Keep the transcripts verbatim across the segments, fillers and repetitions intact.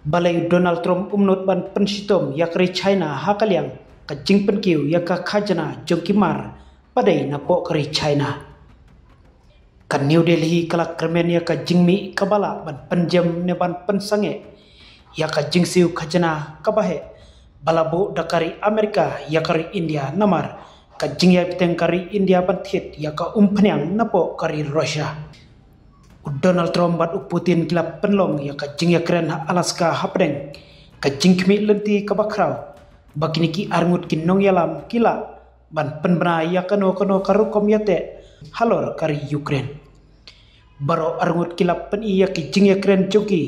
Balei u Donald Trump um nud ban pynshitom ïa ka ri China ha ka liang ka jingpynkiew ïa ka khajna jong ki mar ba dei napoh ka ri China? Ka New Delhi ka la kyrmen ïa ka jingmih kaba lah ban pynjem ne ban pynsangeh ïa ka jingsiew khajna kaba heh ba la buh da ka ri Amerika ïa ka ri India namar ka jingïai bteng ka ri India ban thied ïa ka umphniang napoh ka ri Russia. U Donald Trump bad u Putin ki la pynlong ïa ka jingïakren ha Alaska hapdeng ka jingkhmih lynti kaba khraw ba kine ki arngut ki nongïalam ki lah ban pynbna ïa kano kano ka rukom ïateh halor ka ri Ukraine. Baroh arngut ki la pyni ïa ki jingïakren jong ki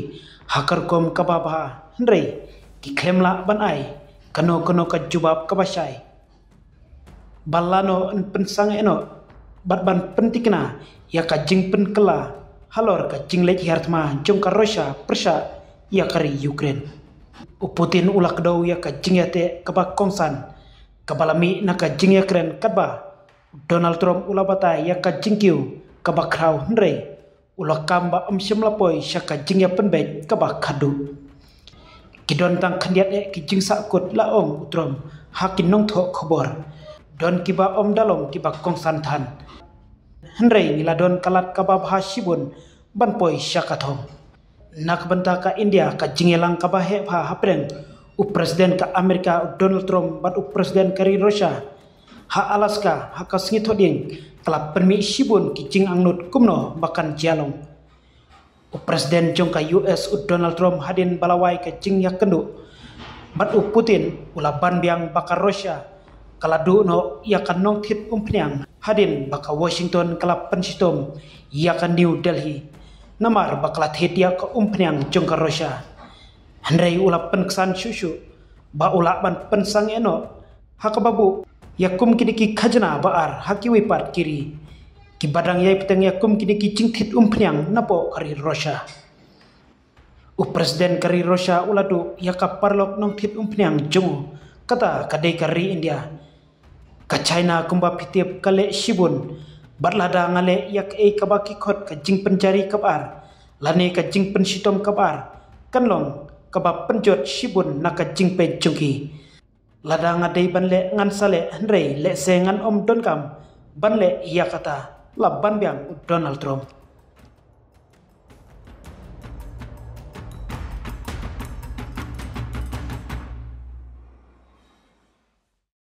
ha ka rukom kaba bha, hynrei ki khlem lah ban ai kano kano ka jubab kaba shai ba lano yn pynsangeh noh bad ban pyntikna ïa ka jingpynkylla halor ka jingleit hiar thma jong ka Russia pyrshah ïa ka ri Ukraine. U Putin u la kdew ïa ka jingïateh kaba kongsan kaba la mih na ka jingïakren katba u Donald Trump u la batai ïa ka jingkiew kaba khraw, hynrei u la kam ba ym shym la poi sha ka jingïapynbeit kaba khadduh. Ki don tang khyndiat eh ki jingsahkut, la ong u Trump ha ki nongthoh khubor. Don kiba ym da long kiba kongsan than, hynrei ngi la don ka lad kaba bha shibun ban poi sha ka thong. Na ka bynta ka India, ka jingïalang kaba heh bha hapdeng u President ka Amerika u Donald Trump bad u President ka ri Russia ha Alaska ha ka sngi Thohdieng ka la pynmih shibun ki jingangnud kumno ba kan jia long. U President jong ka U S u Donald Trump hadien ba la wai ka jingïakynduh bad u Putin u la ban biang ba ka Russia ka la duh noh ïa ka nongthied umphniang hadien ba ka Washington ka la pynshitom ïa ka New Delhi namar ba ka la thied ïa ka umphniang jong ka Russia. Hynrei u la pynksan shuh shuh ba u lah ban pynsangeh noh ha kaba buh ïa kum kine ki khajna ba ar ha kiwei pat ki ri kiba dang ïai bteng ïa kum kine ki jingthied umphniang napoh ka ri Russia. U President ka ri Russia u la duh ïa ka paralok nongthied umphniang jong u, kata ka dei ka ri India. Ka China kumba phi tip ka leh shibun bad lada nga leh ïa kaei kaba ki khot ka jingpynjari kaba ar lane ka jingpynshitom kaba ar, kan long kaba pynjot shibun na ka jingpeit jong ki. Lada nga dei ban leh ngan sa leh, hynrei lehse ngan ym donkam ban leh ïa kata, la ban biang u Donald Trump.